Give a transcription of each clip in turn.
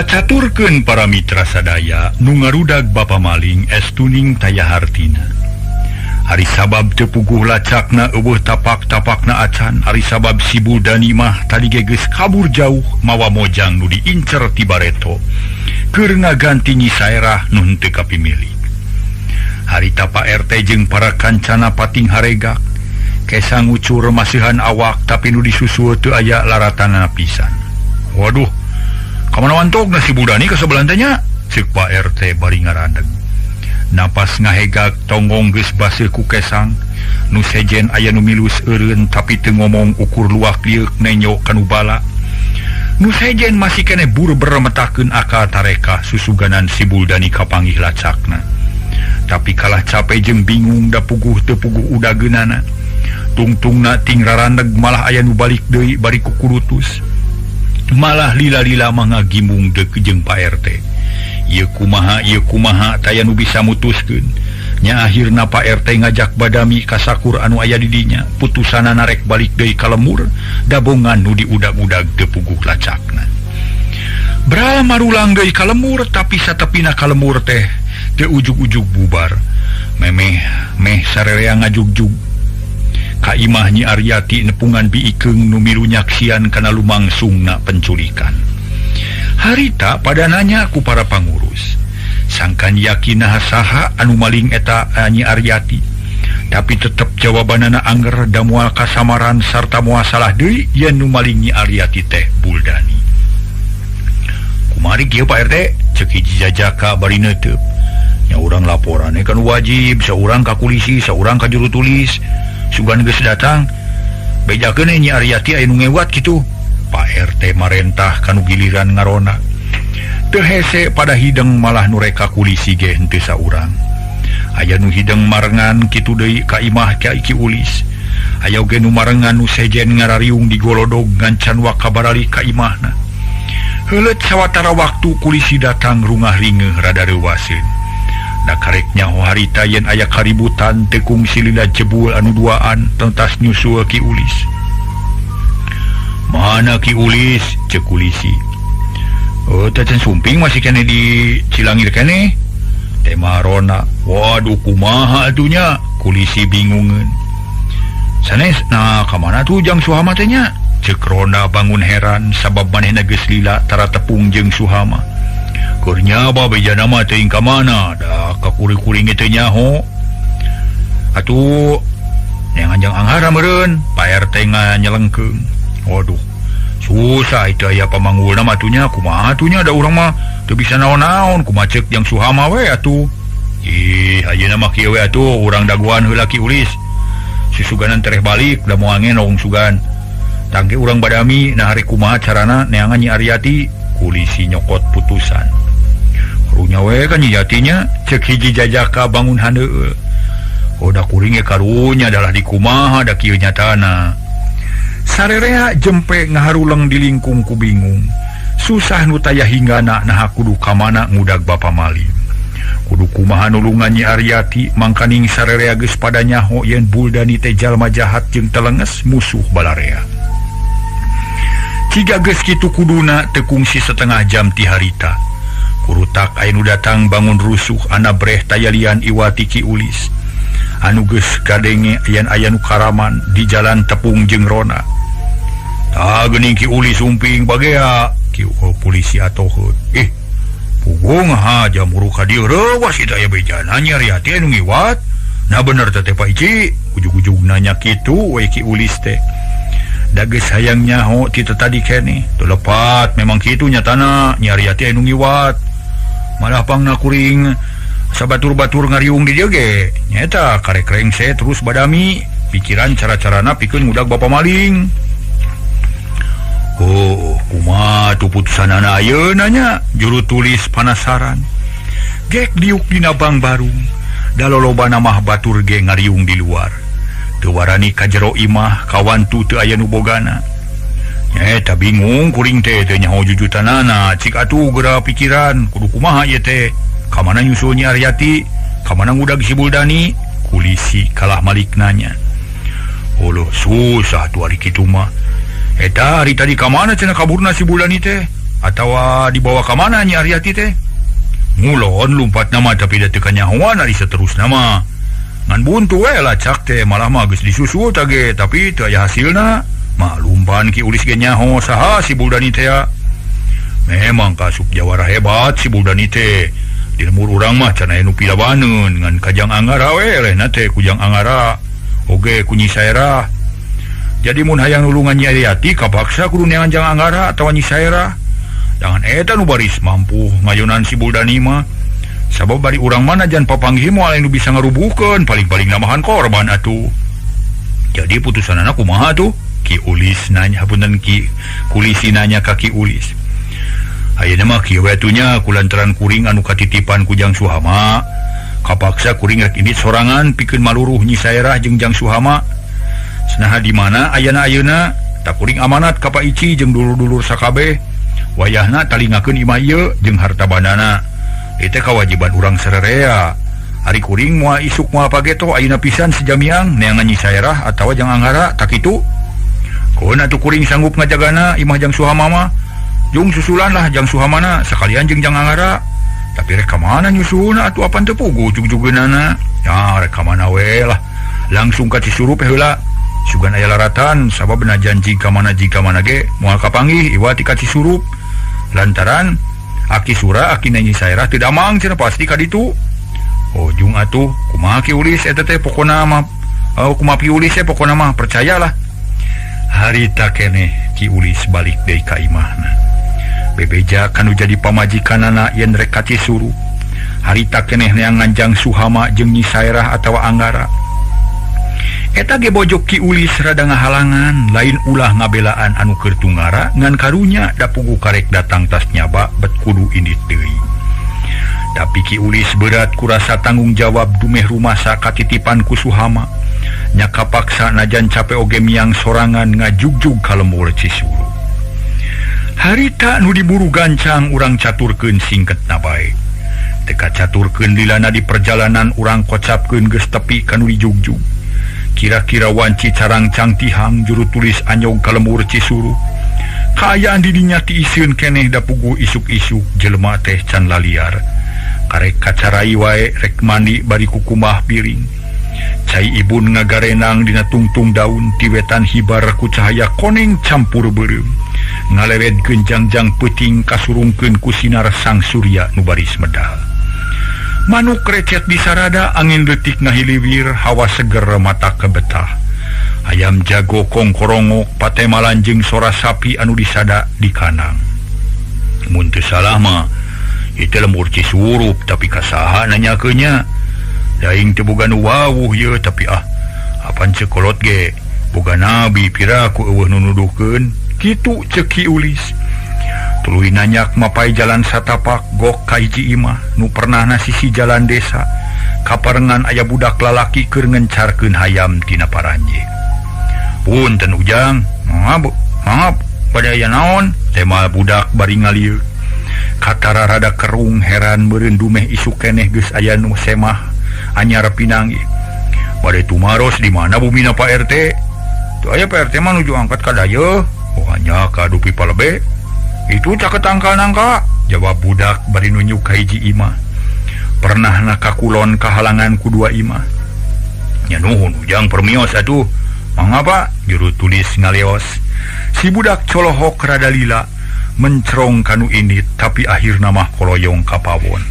Kacaturkeun para mitra sadaya nu ngarudag Bapa Maling estuning taya hartina. Ari sabab teu puguh lacakna eueuh tapak-tapakna acan, ari sabab si Buldani mah tadi ge geus kabur jauh mawa mojang nu diincer ti bareto keur ngaganti Nyi Saerah nu henteu kapimilik. Harita Pak RT jeung para kancana pating haregak, kesang ngucur masihan awak tapi nu disusul teu aya laratana pisan. Waduh, kamana wantogna si Buldani ka sebelah teh nya? Ceuk Pak RT bari ngarandeg. Napas ngahegak tonggong geus baseuh ku kesang, nu sejen aya nu milus eureun tapi teu ngomong ukur luak lieuk nenyo kanu bala. Nu sejen masih keneh burber metakeun akal tareka susuganan si Buldani kapanggih lacakna. Tapi kalah capek jeung bingung da puguh teu puguh udageunana. Tungtungna ting rarandeg malah aya nu balik deui bari kukurutus. Malah lila-lila mah ngagimung deuk jeung Pak RT. Ieu kumaha taya nu bisa mutuskeun. Nya akhirna Pak RT ngajak badami ka sakur anu aya di dinya. Putusanna narek balik deui ka lemur, dabongan nu diudag-udag teu puguh lacakna. Bra marulang deui ka lemur tapi satepina ka lemur teh teu ujug-ujug bubar. Memeh meh sarerea ngajugjug. Ka imah Nyi Aryati nepungan biikeung nu milu nyaksian kana lumangsungna penculikan. Harita pada nanya ku para pangurus. Sangkan yakin naha saha anu maling eta Nyi Aryati. Tapi tetep jawabanana angger da moal kasamaran sarta moal salah deui yen nu maling Nyi Aryati teh Buldani. Kumari kieu Pak RT, ceuk hiji jajaka bari neuteub. Nya urang laporan kan wajib, saurang ka kulisi, saurang ka juru tulis. Sugan geus datang, bejakeun Nyi Aryati aya nu ngewat kitu. Pak RT marentah kanu giliran ngarona. Teu hese pada hideng malah nu reka kulisi ge henteu saurang. Aya nu hideng marengan kitu deui ka imah ka Ki Ulis. Aya oge nu marengan nu sejen ngarariung di golodog ngancan wakabarali ka imahna. Heuleut sawatara waktu kulisi datang rungah ringeuh rada reuwaseun. Da karek nyaho harita yen aya kaributan teu kungsi lila jebul anu duaan tentas nyusul Ki Ulis. Mana Ki Ulis? Ceuk kulisi. Oh, teh sumping masih kene di Cilangir kene. Tema rona. Waduh, kumaha atunya? Kulisi bingungeun. Sanes, nah ka mana tuh jang Suhama teh nya? Ceuk Rona bangun heran sabab manehna geus lila tara tepung jeung Suhama. Keur nyaba bejana mah teuing ka mana? Da kakuri-kuring teh nyaho. Atuh neangan jang anghara meureun, Pak RT nganyelengkeung. Waduh, susah itu aya pamanggulna mah atunya, kumaha atunya da urang mah teu bisa naon-naon, kumaha ceuk jang Suhama we atuh. Ih, ayeuna mah kieu we atuh, urang daguan heula Ki Ulis. Susuganan tereh balik da moal ngenong sugan. Tangke urang badami nah hari kumaha carana neangan Nyi Aryati, kulisi nyokot putusan. Karunya we kan Nyi Yatinya, ceuk hiji jajaka bangun handeueul. Oh da kuring ge karunya adalah di kumaha da kieu nyatana. Sarerea jempe ngaharuleng di lingkung ku bingung. Susah nu taya hinggana naha kudu ka mana ngudag Bapa Maling. Kudu kumaha nulungan Nyi Aryati mangkaning sarerea geus pada nyaho yen Buldani teh jalma jahat jeung telenges musuh balarea. Ciga geus kitu kuduna teu kungsi setengah jam ti harita. Kurutak aya nu datang bangun rusuh anabreh tayalian iwati Ki Ulis. Anu geus kadenge yen aya nu karaman di jalan tepung jeung Rona. Tah geuning Ki Ulis sumping bagea ki polisi atoheut. Pugung ha jamuru ka dieu reuwas ieu aya bejana Nyi Aryati anu ngiwat. Nah bener teh Pak Ici, ujug-ujug nanya kitu we Ki Ulis teh. Da geus hayang nyaho ti teu tadi keneh. Teu lepat memang kitu nyatana Nyi Aryati anu ngiwat. Malah pangna kuring sabatur-batur ngariung di dieu ge. Nyaeta karek rengse terus badami pikiran cara-carana pikeun ngudag Bapa Maling. Oh, kumaha tuh putusanana ayeuna nya? Juru tulis panasaran. Gek diuk dina bang barung. Da lolobana mah batur ge ngariung di luar. Teu warani ka jero imah kawantu teu aya nu bogana. Nyaeta bingung kuring teh teu nyaho jujutanana. Cik atuh geura pikiran kudu kumaha ieu teh. Ka mana nyusul Nyi Aryati? Ka mana ngudag si Buldani? Kulisi kalah malik nanya. Oloh susah tuh ari kitu mah. Eta hari tadi ka mana cenah kaburna si Buldani teh? Atawa dibawa ka mana Nyi Aryati teh? Ngulon lumpat nama tapi da teu kanyahoan ari saterusna mah. Ngan buntu we lacak teh malah mah geus disusul tage tapi teu aya hasilna. Maklumpan Ki Ulis ge nyaho saha si Buldani teh. Memang kasup jawara hebat si Buldani teh. Di lemur urang mah can aya nu pilawaneun ngan kajang Anggara we elehna teh kujang Anggara. Oge ku Nyi Saerah. Jadi mun hayang nulungan Nyi Aryati kapaksa kudu neangan Jang Anggara atawa Nyi Saerah. Jangan eta nu baris mampu ngayonan si Buldani mah. Sabab bari urang mana jan papanggih moal nu bisa ngarubuhkeun paling-paling namahan korban atuh. Jadi putusanana kumaha tuh? Ki Ulis nanya, hapunten Ki Kulisi nanya ka Ki Ulis. Ayeuna mah kieu we atuh nya kulantaran kuring anu katitipan ku Jang Suhama. Kapaksa kuring rek indit sorangan pikeun maluruh Nyi Saerah jeung Jang Suhama. Senaha di mana ayana ayeuna tak kuring amanat ka Pak Ici jeung dulur-dulur sakabeh. Wayahna talingakeun imah ieu jeung harta bandana. Eta kawajiban urang sarerea. Ari kuring moal isuk moal pageto ayeuna pisan sejamiang neangan Nyi Saerah atawa Jang Anggara tak kitu. Keun atuh kuring sanggup ngajagana imah Jang Suhama mah. Jung susulan lah Jang Suhamana sakalian jeung Jang Anggara. Tapi rek ka mana nyusulna atuh apan teu puguh jugjugeunana. Ya rek ka mana we lah. Langsung ka Cisurup heula. Sugan aya laratan sabab najan jika mana ge moal kapanggih iwa ti ka Cisurup. Lantaran Aki Sura aki Nyi Saerah teu damang cenah pasti ka ditu. Oh jung atuh kumaha Ki Ulis eta teh pokona mah. Oh kumaha Ki Ulis teh pokona mah percayalah. Harita keneh Ki Ulis balik deui ka imahna. Bebeja kanu jadi pamajikanana yen rek ka Cisurup. Harita keneh neangan Jang Suhama jeung Nyi Saerah atawa Anggara. Eta ge bojok Ki Ulis rada ngahalangan lain ulah ngabelaan anu keur tunggara ngan karunya da puguh karek datang tas nyaba bet kudu indit deui. Tapi Ki Ulis berat kurasa tanggung jawab dumeh rumasa katitipan ku Suhama. Nya kapaksa najan cape oge miang sorangan ngajugjug ka lembur Cisurup. Harita nu diburu gancang urang caturkeun singketna bae. Teka caturkeun lilana di perjalanan urang kocapkeun geus tepi ka nu dijugjug. Kira-kira wanci carangcang tihang juru tulis anyog ka lembur Cisurup. Kaayaan didinya tiiseun keneh da puguh isuk-isuk jelema teh can laliar. Karek kacarai wae rek mandi bari kukumah piring. Cai ibun ngagarenang dina tungtung daun tiwetan hibar ku cahaya koneng campur beureum. Ngalewedkeun jangjang peuting kasurungkeun ku sinar sang surya nu baris medal. Manuk recet di sarada angin leutik ngahiliwir hawa seger mata kebetah. Ayam jago kongkorongok patemalan jeung sora sapi anu disada di kanang. Mun teu salah mah ieu teh lembur Cisurup tapi kasaha nanyakeun nya. Daing teu boga nu wawuh ieu tapi ah apan cekolot ge boga nabi piraku eueuh nu nuduhkeun. Kitu ceuk Ki Ulis. Tuluy nanyak mapai jalan satapak gok ka hiji imah nu pernahna sisi jalan desa. Kaparengan aya budak lalaki keur ngencarkeun hayam tina paranje. Punten Ujang, maaf, pada aya naon? Tema budak bari ngalieu. Katara rada kerung heran meureun dumeh isuk keneh geus aya nu semah anyar pinanggih. Bade tumaros di mana bumina Pak RT? Teu aya Pak RT mah nuju angkat ka dayeuh. Oh nya ka dupi palebe. Itu caket tangkal nangka, jawab budak bari nunjuk ka hiji imah. Pernahna ka kulon kahalangan ku dua imah. Nya nuhun Ujang permios atuh. Mangga Pak, juru tulis ngaleos. Si budak colohok rada lila, mencerong kanu indit tapi akhirna mah koloyong ka pawon.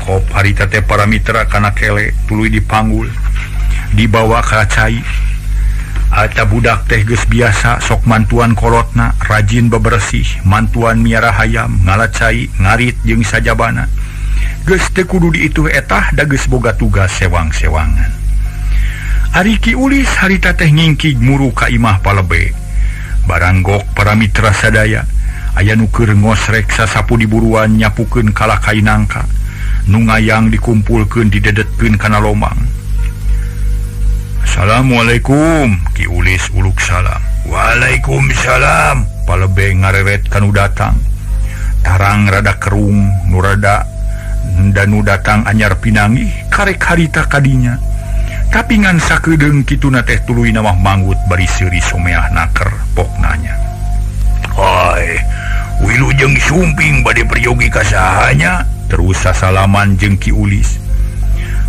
Kop harita teh para mitra kana kele tuluy dipanggul, dibawa ka cai. Ata budak teh geus biasa sok mantuan kolotna, rajin bebersih, mantuan miara hayam, ngala cai, ngarit jeung sajabana. Geus teu kudu diituh etah da geus boga tugas sewang-sewangan. Ari Ki Ulis harita teh ngingkig muru ka imah palebe. Baranggok para mitra sadaya, aya nu keur ngosrek sasapu diburuan nyapukeun kalakai nangka, nu ngayang dikumpulkeun didedetkeun kana lomang. Assalamualaikum, Ki Ulis uluk salam. Waalaikumsalam, palebe ngarewet kanu datang. Tarang rada kerung nu rada danu datang anyar pinanggih karek harita kadinya. Tapi ngan sakedeung kituna teh tuluy mah manggut bari seuri someah naker pok nanya. Oi, wilujeng Jeung Sumping bade peryogi ka sahanya terus sasalaman jeung Ki Ulis.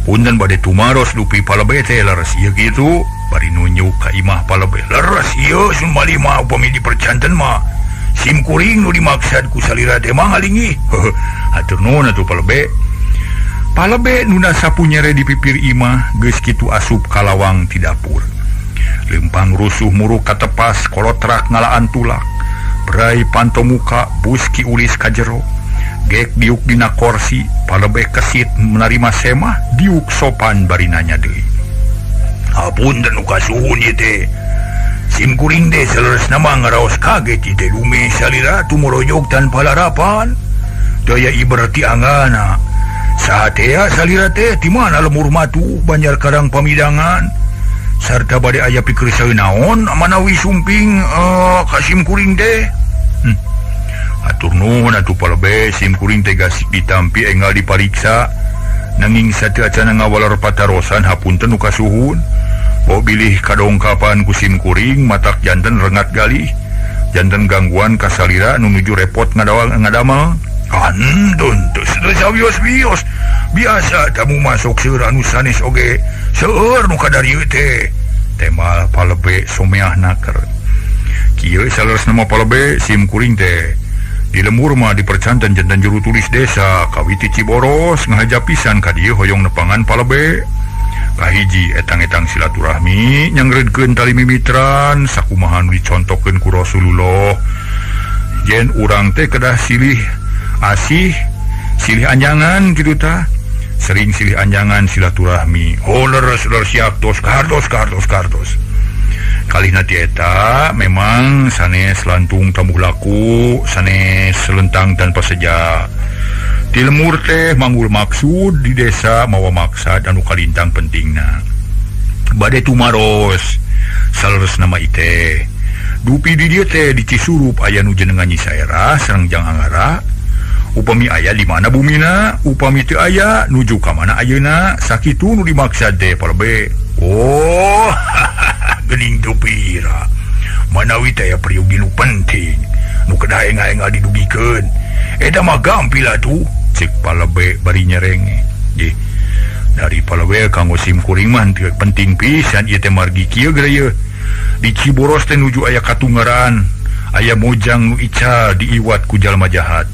Punten bade tumaros dupi palebe teh leres ieu kitu bari nunjuk ka imah palebe. Leres ieu sumali mah upami dipercanten mah sim kuring nu dimaksad ku salira teh mah ngalinggih. Hatur nuhun atuh palebe. Palebe nuna sapu nyere di pipir imah geus kitu asup ka lawang ti dapur. Lempang rusuh muruk katepas kolotrak ngalaan tulak. Brai panto muka bus Ki Ulis ka jero. Gek diuk dina korsi, palebe kesit menerima semah diuk sopan bari nanya deui. Hapunten nu kasuhun ieu teh. Sim kuring teh saleresna mah ngaraos kaget ieu teh dume salira tumorojog tanpa larapan. Daya iberti anggana. Saha salira teh di mana lemur matu Banjar Karang pamidangan. Sarta bade aya pikir naon manawi Sumping ka sim kuring teh. Atur nuhun atuh palebe sim kuring teh gasik ditampi enggal dipariksa. Nanging sateu acana ngawaler patarosan hapunten nu kasuhun. Bo bilih kadongkapan ku sim kuring matak janten rengat galih. Janten gangguan ka salira nu nuju repot ngadamel. Andun teu sawios-wios. Biasa tamu masuk seueur anu sanes oge seueur nu kadarieu teh. Temal palebe someah naker. Kieu saleresna mah palebe sim kuring teh di lembur mah dipercanten janten juru tulis desa kawiti Ciboros ngahaja pisan ka dieu hoyong nepangan palebe. Kahiji etang-etang silaturahmi nyangreudkeun tali mimitran sakumaha nu dicontokeun ku Rasulullah. Yen urang teh kedah silih asih silih anjangan kitu tah. Sering silih anjangan silaturahmi. Oh leres leres siap tos kartos kartos kartos. Kalihna ti eta memang sanes lantung tamuh laku, sanes selentang tanpa seja. Di lemur teh manggul maksud di desa mawa maksad anu kalintang pentingna. Bade tumaros saleresna mah teh. Dupi di dieu teh di Cisurup aya nu jenengan Nyi Saerah sareng Jang Anggara. Upami aya di mana bumina, upami teu aya nuju ka mana ayeuna, sakitu nu dimaksad teh palebe. Oh, geuning teu pira. Manawi teh aya peryogi nu penting, nu kedah enga-enga didugikeun. Eta mah gampil atuh, ceuk palebe bari nyerenge. Jih, dari palebe kanggo sim kuring mah teu penting pisan ieu teh margi kieu geura. Di Ciboros teh nuju aya katunggaran, aya mojang nu ical diiwat ku jalma jahat.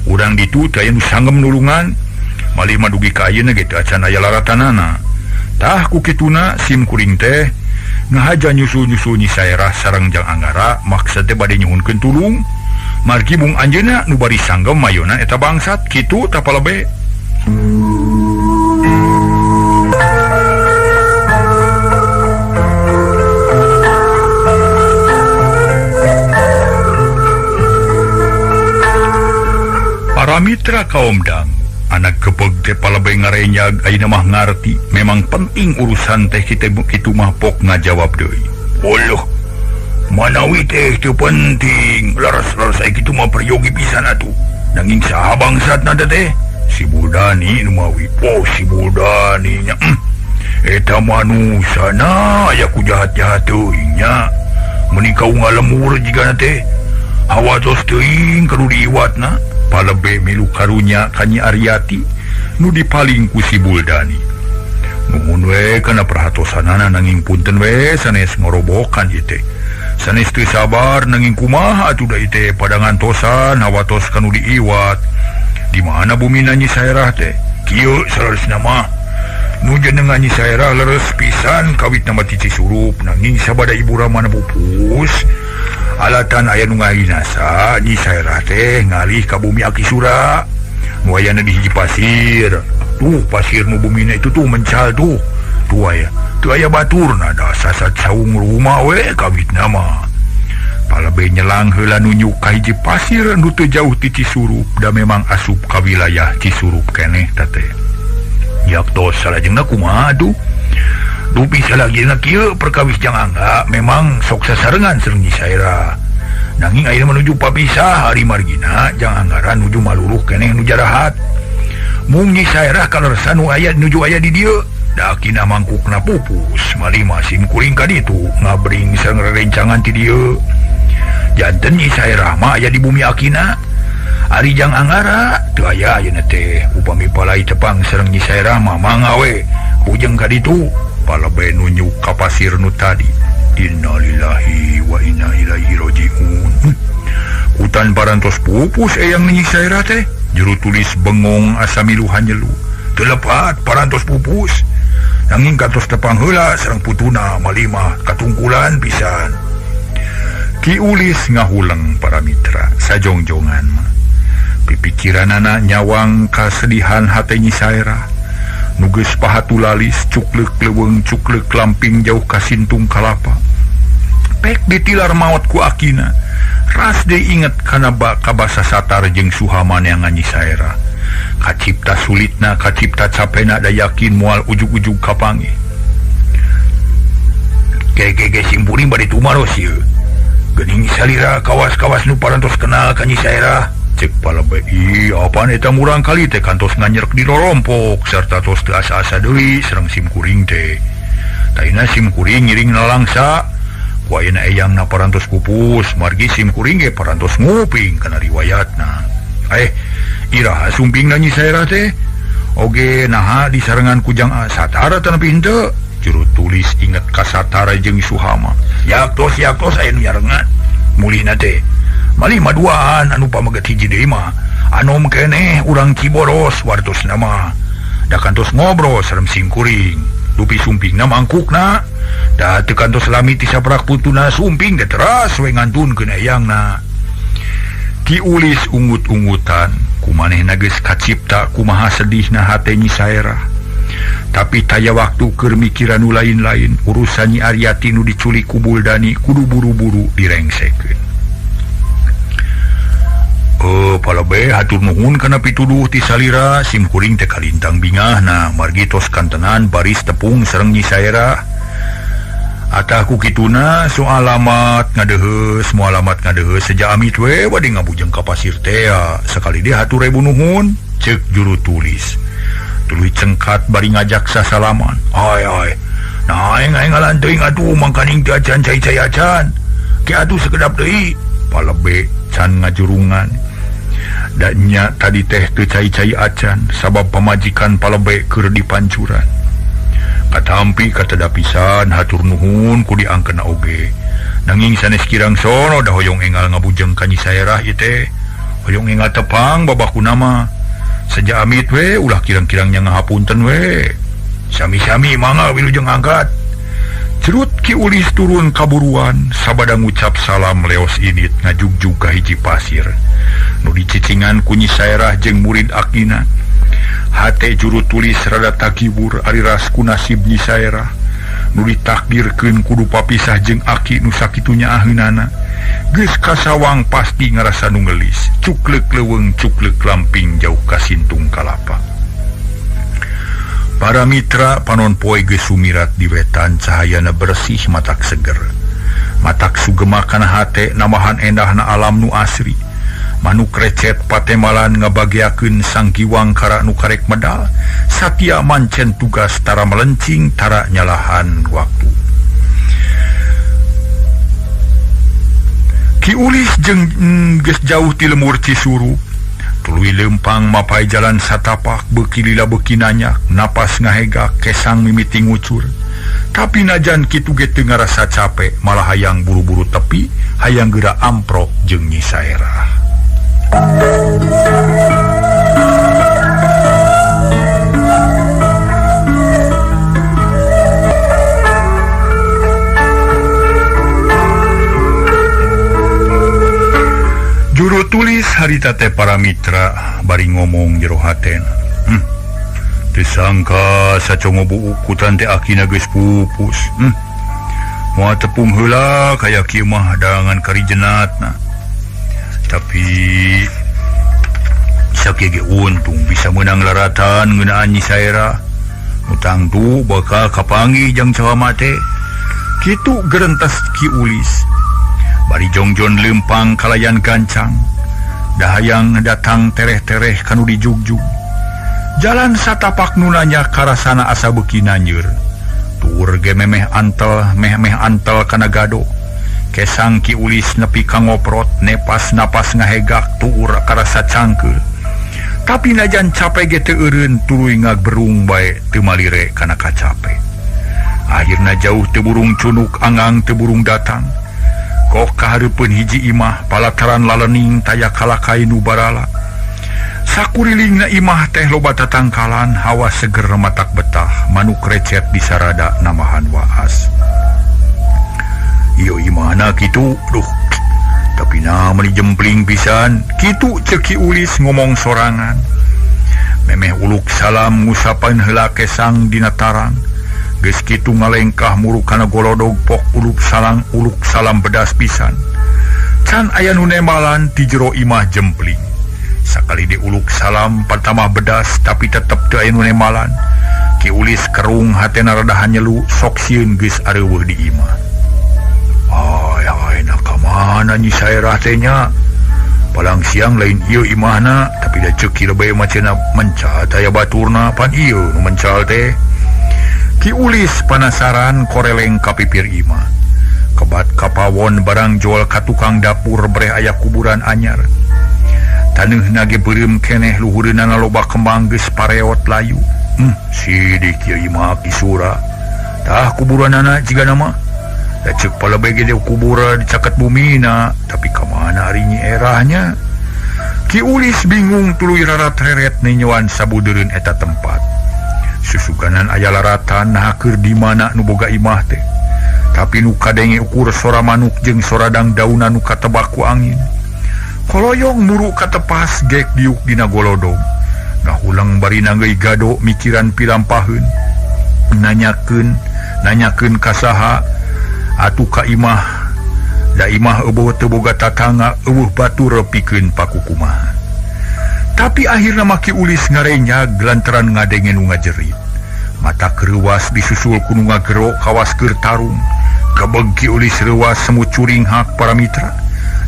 Urang ditu teh aya nu sanggem nulungan, malih mah dugi ka ayeuna ge teu acan aya laratanana. Tah ku kituna sim kuring teh ngahaja nyusul-nyusul Nyi Saerah sareng Jang Anggara maksad teh bade nyuhunkeun tulung. Margi bung anjeunna nu bari sanggem mayona eta bangsat kitu tah palebe. Para mitra kaum dang, anak kepeg teh palebe ngarenyag ayeuna mah ngarti memang penting urusan teh kitu kitu mah pok ngajawab deui. Oloh, manawi teh teu penting, leres-leres aya kitu mah peryogi pisan atuh. Nanging saha bangsatna teh? Si Buldani nu mawi. Oh, si Buldani nya. Eta manusana aya ku jahat-jahat teuing nya. Meuni kau ngalemur jigana teh. Hawatos teuing kudu diiwatna. Palebe milu karunya ka Nyi Aryati nu dipaling ku si Buldani. Nuhun we kana perhatosanana nanging punten we sanes ngorobokan ieu teh. Sanes teu sabar nanging kumaha atuh da ieu teh pada ngantosan hawatos kanu diiwat. Di mana bumina Nyi Saerah teh? Kieu saleresna mah nu jenengan Nyi Saerah leres pisan kawitna mah ti Cisurup nanging sabada ibu ramana pupus. Alatan aya nu ngarinasa Nyi Saerah teh ngalih ka bumi Aki Sura. Nu ayana di hiji pasir. Tuh pasir nu bumina itu tuh mencal tuh. Tuh aya. Teu aya baturna da sasat saung rumah we kawitna mah. Palebe nyelang heula nunjuk ka hiji pasir nu teu jauh ti Cisurup da memang asup ka wilayah Cisurup keneh ta teh. Yaktos salajengna kumaha atuh? Dupi salajengna kieu perkawis Jang Angga memang sok sasarengan sareng Nyi Saerah. Nanging ayeuna menuju papisah hari margina Jang Anggara nuju maluluh keneh nu jarahat. Mung Nyi Saerah kaleresan nu aya nuju aya di dieu. Da akina mangkukna pupus malih mah sim kuring ka ditu ngabring sareng rerencangan ti dieu. Janten Nyi Saerah mah aya di bumi akina. Ari jang Anggara teu aya ayeuna teh upami palai tepang sareng Nyi Saerah mah mangga we bujeng ka ditu. Palebe nunjuk ka pasir nu tadi. Innalillahi wa inna ilaihi rajiun. Hutan parantos pupus eyang Nyi Saerah teh. Juru tulis bengong asa milu hanyelu. Teu lepat parantos pupus. Nanging kantos tepang heula sareng putuna malima katungkulan pisan. Ki Ulis ngahuleng para mitra sajongjongan mah. Pipikiranana nyawang kasedihan hate Nyi Saerah. Nu geus pahatu lalis cukleuk leuweung cukleuk lamping jauh ka sintung kalapa. Pek ditilar maot ku akina. Ras deui inget kana kabasa satar jeung Suhama neangan Nyi Saerah. Kacipta sulitna, kacipta capena da yakin moal ujug-ujug kapanggih. Kege simpuring bade tumaros ieu. Geuning salira kawas-kawas nu parantos kenal ka Nyi Saerah. Cek palebe, ih apaan eta murang kali teh kantos nganyerek di rorompok sarta tos teu asa-asa deui sareng simkuring teh. Taina simkuring ngiring nalangsa. Ku ayeuna eyangna parantos pupus, margi simkuring ge parantos nguping kana riwayatna. Iraha sumpingna Nyi Saerah teh? Oge naha disarengan ku Jang Satara teh nepi henteu? Juru tulis inget ka Satara jeung Suhama. Yaktos aya nu nyarengan. Mulihna teh malih maduaan anu pameget hiji deui mah anom keneh urang Ciboros wartosna mah. Da kantos ngobrol sareng simkuring. Dupi sumpingna mangkukna. Da teu kantos lami ti saprak putuna sumping ge teras we ngantunkeun eyangna. Ki Ulis ungut-ungutan kumanehna geus kacipta kumaha sedihna hate Nyi Saerah. Tapi taya waktu keur mikiran nu lain-lain urusan Nyi Aryati nu diculik ku Buldani kudu buru-buru direngsekeun. Palebe hatur nuhun kana pituduh ti salira simkuring teh kalintang bingahna margi tos kantenan baris tepung sareng Nyi Saerah. Atah ku kituna soal alamat ngadeheus moal alamat ngadeheus seja amit we bade ngabujeng ka pasir teh sakali deui hatur ribu nuhun ceuk juru tulis. Tuluy cengkat bari ngajak sasalaman. Ai ai. Nah aing ngalan teuing atuh mangkaning teu acan cai-cai acan. Ke atuh sekedap deui. Palebe can ngajurungan. Da nya tadi teh teu cai-cai acan sabab pamajikan palebe keur dipancuran. Katampi kateda pisan hatur nuhun ku diangkeuna oge. Nanging sanes kirang sono da hoyong enggal ngabujeng ka Nyi Saerah ieu teh. Hoyong enggal tepang babakuna mah. Seja amit we ulah kirang-kirangnya ngahapunten we. Sami-sami mangga wilujeng angkat. Cerut Ki Ulis turun kaburuan sabada ngucap salam leos init ngajugjug ka hiji pasir. Nu dicicingan ku Nyi Saerah jeung murid akina. Hate juru tulis rada takibur ari ras ku nasib Nyi Saerah. Nu ditakdirkeun kudu papisah jeung aki nu sakitu nyaaheunana. Geus kasawang pasti ngarasa nu ngeulis. Cukleuk leuweung cukleuk lamping jauh ka sintung kalapa. Para mitra panon poe geus sumirat di wetan cahayana bersih matak seger. Matak sugema kana hate nambahan endahna alam nu asri. Manuk recet patemalan ngabagiakeun sangkiwang kara nu karek medal. Satia mancen tugas tara melencing tara nyalahan waktu. Ki Ulis jeung geus jauh ti lemur Cisuru. Tuluy lempang mapai jalan satapak beuki lila beuki nanyak napas ngahegak kesang mimiti ngucur. Tapi najan kitu ge teu ngarasa capek malah hayang buru-buru tepi hayang geura amprok jeung Nyi Saerah. Juru tulis harita teh para mitra bari ngomong jero hatena. Teu sangka sacongo buukutan teh akina geus pupus. Moal tepung heula kaya kieu mah dangan karijenatna. Tapi sakieu ge untung bisa meunang laratan ngeunaan Nyi Saerah. Nu tangtu bakal kapanggih jang cawama teh. Kitu gerentes Ki Ulis. Bari jongjon lempang kalayan gancang. Dahayang datang tereh-tereh kanu dijugjug. Jalan satapak nu nanya karasana asa beuki nanyeur. Tur ge memeh antel, meh-meh antel kana gado. Kesang Ki Ulis nepi ka ngoprot nepas napas ngahegak tuur karasa cangkeul. Tapi najan cape ge teu eureun tuluy ngagberung bae teu malire kana kacape. Akhirna jauh teu burung cunuk angang teu burung datang. Kok kahareupeun hiji imah palataran lalening taya kalakai nu barala. Sakurilingna imah teh loba tatangkalan hawa seger matak betah manuk recet disarada namahan waas. Iyo imahna kitu duh tapi na meuni jempling pisan kitu ceuk Ki Ulis ngomong sorangan. Memeh uluk salam ngusapan heula kesang dina tarang. Geus kitu ngalengkah muruk kana golodog pok uluk salam bedas pisan. Can aya nu nembalan ti jero imah jempling. Sakali diuluk salam pertama bedas tapi tetep teu aya nu nembalan. Ki Ulis kerung hatena rada hanyelu sok sieun geus areuweuh di imah. Ay, nak ka mana Nyi Saerah teh nya? Palang siang lain ieu imahna, tapi da ceuk Ki Lebay mah cenah mencal taya baturna pan ieu nu mencal teh. Ki Ulis panasaran koreleng ka pipir imah. Kebat kapawon barang jual ka tukang dapur breh aya kuburan anyar. Taneuhna ge beureum keneh luhureunana loba kembang geus pareot layu. Sidik ieu imah Ki Sura. Tah kuburanana jigana mah. Da ceuk palebeh ge kuburan dicaket bumina, tapi ka mana ari Nyi Erahnya? Ki Ulis bingung tuluy rarat-reret ninyoan sabudeureun eta tempat. Susuganan aya laratan naha keur di mana nu boga imah teh. Tapi nu kadenge ukur sora manuk jeung soradang dauna nu katebak ku angin. Koloyong muru katepas gek diuk dina golodog. Ngahulang bari nanggeuy gado mikiran pilampaheun. Nanyakeun ka saha atuh ka imah. Da imah eueuh teu boga tatangga, eueuh batur pikeun pakukumahan. Tapi akhirna mah Ki Ulis ngarenyag lantaran ngadenge nu ngajerit. Mata kereuwas disusul ku nu ngagero kawas keur tarung. Kebeg Ki Ulis reuwas semu curing hak para mitra.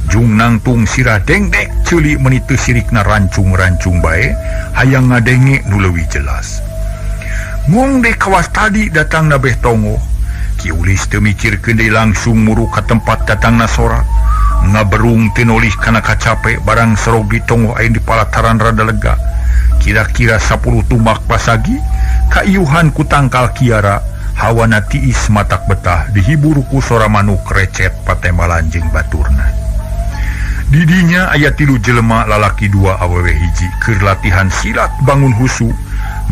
Jung nangtung sirah dengdek ceuli meuni teu sirikna rancung-rancung bae hayang ngadenge nu leuwih jelas. Ngong deh kawas tadi datangna beh tongoh. Ki Ulis teu mikirkeun deui langsung muru ka tempat datangna sora. Ngaberung teu nolih kana kacape barang serog di tongoh aya di palataran rada lega. Kira-kira 10 tumbak pasagi kaiuhan ku tangkal kiara hawana tiis matak betah dihibur ku sora manuk recet patembalan jeung baturna. Didinya aya 3 jelema lalaki 2 awewe hiji keur latihan silat bangun husu.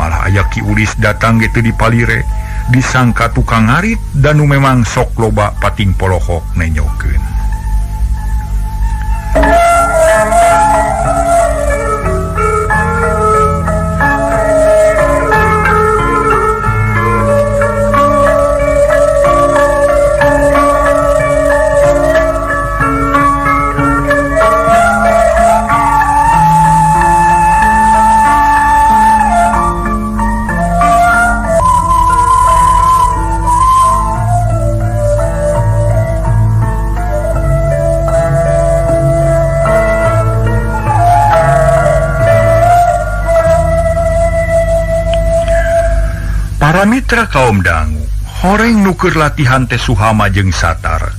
Malah aya Ki Ulis datang ge teu dipalire disangka tukang ngarit dan nu memang sok loba pating polohok nenyokeun. Para mitra kaum dangu, horeng nu keur latihan teh Suhama jeung Satar.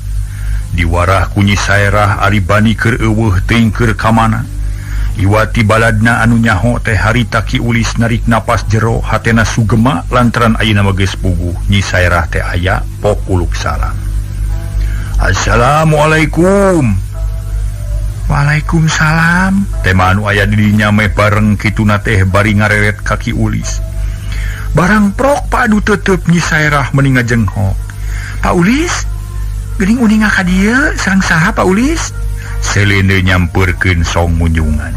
Diwarah ku Nyi Saerah ari bani keur eueuh teuing keur ka mana. Iwati baladna anu nyaho teh harita Ki Ulis narik napas jero hatena sugema lantaran ayeuna mah geus puguh Nyi Saerah teh aya pok uluk salam. Assalamualaikum. Waalaikumsalam. Tema anu aya di dinya meh bareng kituna teh bari ngareret ka Ki Ulis. Barang prok padu tetep Nyi Saerah meni ngajenghok. Pak Ulis, geuning uninga ka dieu sareng saha Pak Ulis? Selene nyampeurkeun song munjungan.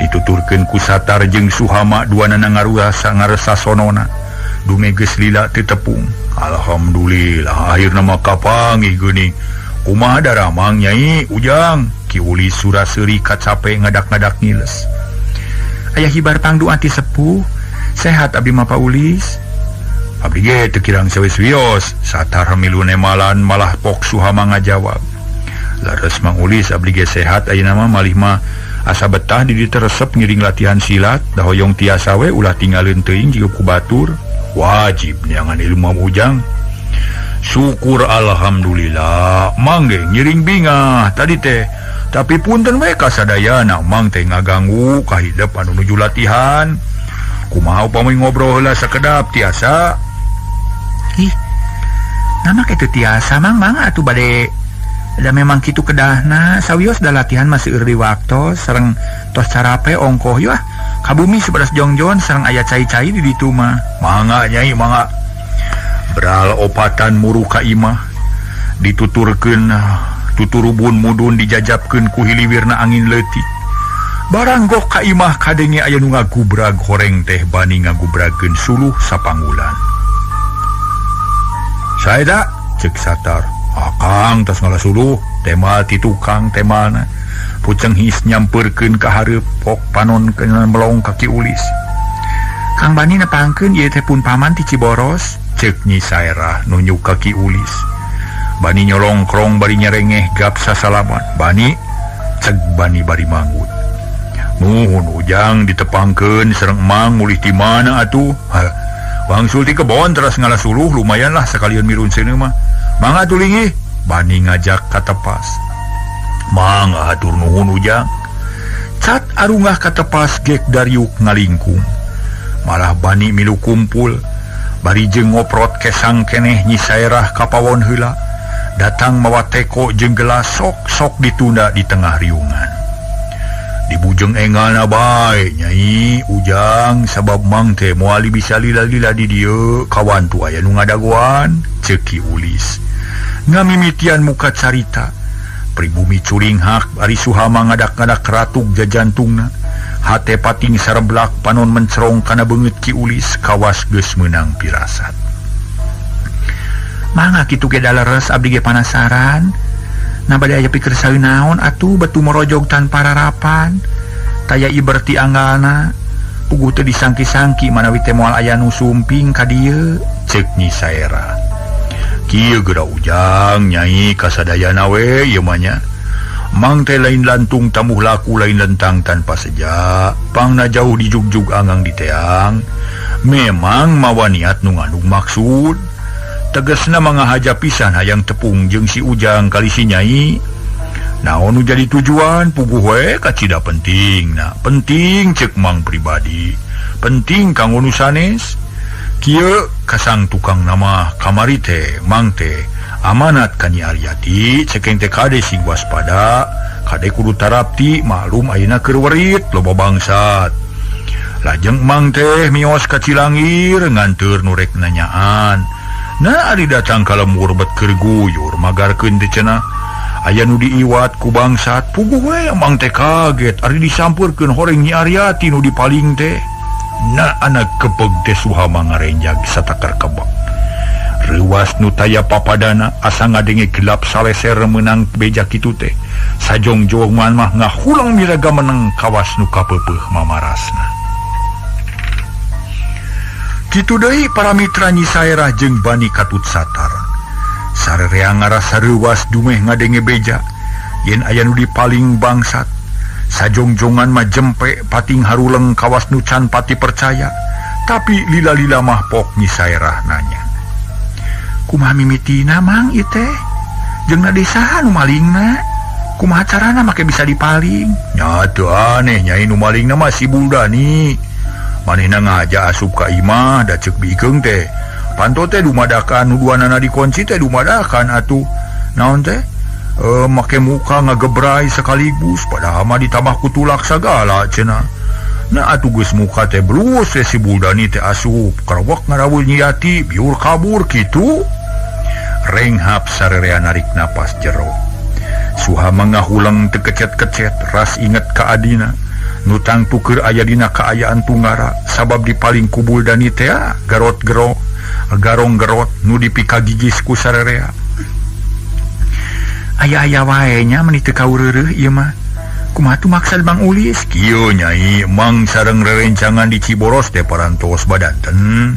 Dituturkeun ku Satar jeung Suhama duanana ngaruasa ngaresa sonona. Dume geus lila teu tepung. Alhamdulillah akhirna mah kapanggih geuning. Kumaha daramang Nyai Ujang? Ki Ulis sura-seuri kacape ngadak-ngadak ngiles. Aya hibar pangdoa ti sepuh. Sehat abdi mah Pak Ulis. Abdi ge teu kirang sawis-wios. Satar milu nemalan malah pok Suhama ngajawab. Leres Mang Ulis abdi ge sehat ayeuna mah malih mah asa betah di dieu resep ngiring latihan silat da hoyong tiasa we ulah tinggalin teuing jiga ku batur. Wajib neangan ilmu Ujang. Syukur alhamdulillah mang ge ngiring bingah tadi teh. Tapi punten we kasadayana mang teh ngaganggu kahidep anu nuju latihan. Kumaha upami ngobrol heula sakedap tiasa? Ih, nama kitu tiasa mang mang atuh bade da memang kitu kedahna sawios da latihan masih seueur di waktos sareng tos carape ongkoh yeuh ah ka bumi seberas jongjon sareng aya cai-cai di ditu mah. Mangga nyai mangga. Beral opatan muru ka imah dituturkeun tuturubun mudun dijajabkeun ku hiliwirna angin leutik. Barang goh ka imah kadenge aya nu ngagubrag horeng teh bani ngagubragkeun suluh sapanggulan. Saeda cek Satar, akang tas ngalah suluh tema ti tukang temana. Puceng his nyampeurkeun ka hareup pok panon keun melong ka Ki Ulis. Kang Bani nepangkeun ieu teh pun paman ti Ciboros, cek Nyi Saerah nunjuk ka Ki Ulis. Bani nyolongkrong bari nyerengeh gap sasalaman. Bani cek Bani bari manggut. Nuhun Ujang ditepangkeun sareng emang mulih ti mana atuh? Wangsul ti kebon teras ngalah suluh lumayanlah sekalian mirun seuneu mah. Mangga atuh linggih. Bani ngajak ka tepas. Mangga hatur nuhun Ujang. Cat arungah ka tepas gek dariuk ngalingkung. Malah Bani milu kumpul. Bari jeung ngoprot kesang keneh Nyi Saerah ka pawon heula. Datang mawa teko jeung gelas sok-sok ditunda di tengah riungan. Dibujeng engalna bae Nyai Ujang sabab mang teh moal bisa lila-lila di dieu kawantu aya nu ngadagoan ceuk Ki Ulis. Ngamimitian muka carita pribumi curinghak ari Suhama ngadak-ngadak ratuk jajantungna. Hate pating sareblak panon mencerong kana beungeut Ki Ulis kawas geus meunang pirasat. Mangga kitu ge daleres abdi ge panasaran. Nah bade aya pikir saeun naon atuh batu morojog tanpa rarapan. Taya iberti anggalna puguh teu disangki-sangki manawi teh moal aya nu sumping ka dieu ceuk Nyi Saerah. Kieu geura Ujang Nyai kasadayana we ieu mah nya. Mang teh lain lantung tamuh laku lain lentang tanpa seja. Pangna jauh dijugjug angang diteang. Memang mawa niat nu ngandung maksud. Tegesna mangahaja pisan hayang tepung jeung si Ujang kali si Nyai. Naon nu jadi tujuan puguh we kacida penting. Nah, penting ceuk mang pribadi. Penting kanggo nu sanes. Kieu kasang tukang nama kamari teh mang teh amanat ka Nyi Aryati cekeng teh kade sing waspada, kade kudu tarapti maklum ayeuna keur werit loba bangsat. Lajeng mang teh mios ka Cilangir nganteur nu rek nanyaan. Nah ari datang ka lembur bet keur guyur magarkeun teh cenah. Aya nu diiwat ku bangsat puguh we mang teh kaget ari disampeurkeun horeng Nyi Aryati nu dipaling teh. Nah anak kepeg teh Suhama ngarenjag satakar kebek. Reuwas nu taya papadana asa ngadenge gelap saleser meunang beja kitu teh. Sajongjongan mah ngahulang miraga meneng kawas nu kapeupeuh mamarasna. Kitu deui para mitra Nyi Saerah jeung Bani Katut Satar. Sarerea ngarasa reuwas dumeh ngadenge beja yen aya nu dipaling bangsat. Sajongjongan mah jempe pating haruleng kawas nu can pati percaya. Tapi lila-lila mah pok Nyi Saerah nanya. Kumaha mimitina mang ieu teh? Jeung na desa nu malingna? Kumaha carana make bisa dipaling? Nya teu aneh Nyai nu malingna mah si Buldani. Manehna ngaja asup ka imah da ceuk bikeung teh. Panto teh dumadakan nu duanana dikunci teh dumadakan atuh. Naon teh? Make muka ngagebrai sekaligus padahal mah ditambah ku tulak sagala cenah. Nah atuh geus muka teh blus teh si Buldani teh asup karewek ngarawul Nyi Yati biur kabur kitu. Renghap sarerea narik napas jero. Suhama ngahuleng teu kecet-kecet ras inget ka adina. Nu tangtu keur aya dina kaayaan tunggara sabab dipaling ku Buldani teh garot gero garong gerot nu dipikagigis ku sarerea. Aya-aya wae nya meuni teu kaureureuh ieu mah. Kumaha tuh maksad Bang Ulis? Kieu Nyai mang sareng rerencangan di Ciboros teh parantos badanten.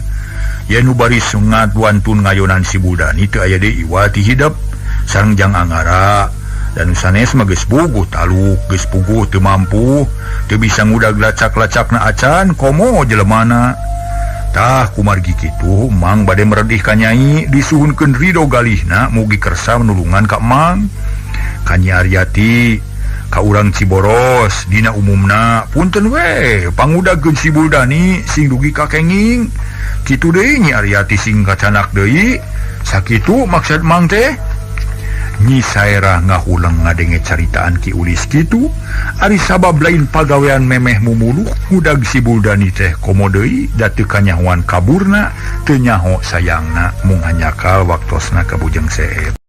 Yen nu baris ngaduantun ngayonan si Buldani teu aya deui iwati hidep sareng jang angara. Dan sanes mah geus puguh taluk, geus puguh teu mampu, teu bisa ngudag lacak-lacakna acan komo jelemana. Tah kumargi kitu Mang bade meredih ka Nyai disuhunkeun ridho galihna mugi kersa nulungan ka Mang. Ka Nyi Aryati ka urang Ciboros dina umumna punten we pangudageun si Buldani sing dugi ka kenging. Kitu deui Nyi Aryati sing kacanak deui. Sakitu maksud Mang teh. Nyi Saerah ngahuleng ngadenge caritaan Ki Ulis kitu, ari sabab lain pagawean memeh mumuluh ngudag si Buldani teh komo deui da teu kanyahoan kaburna teu nyaho sayangna mung hanyakal waktosna ka Bujeng Seep.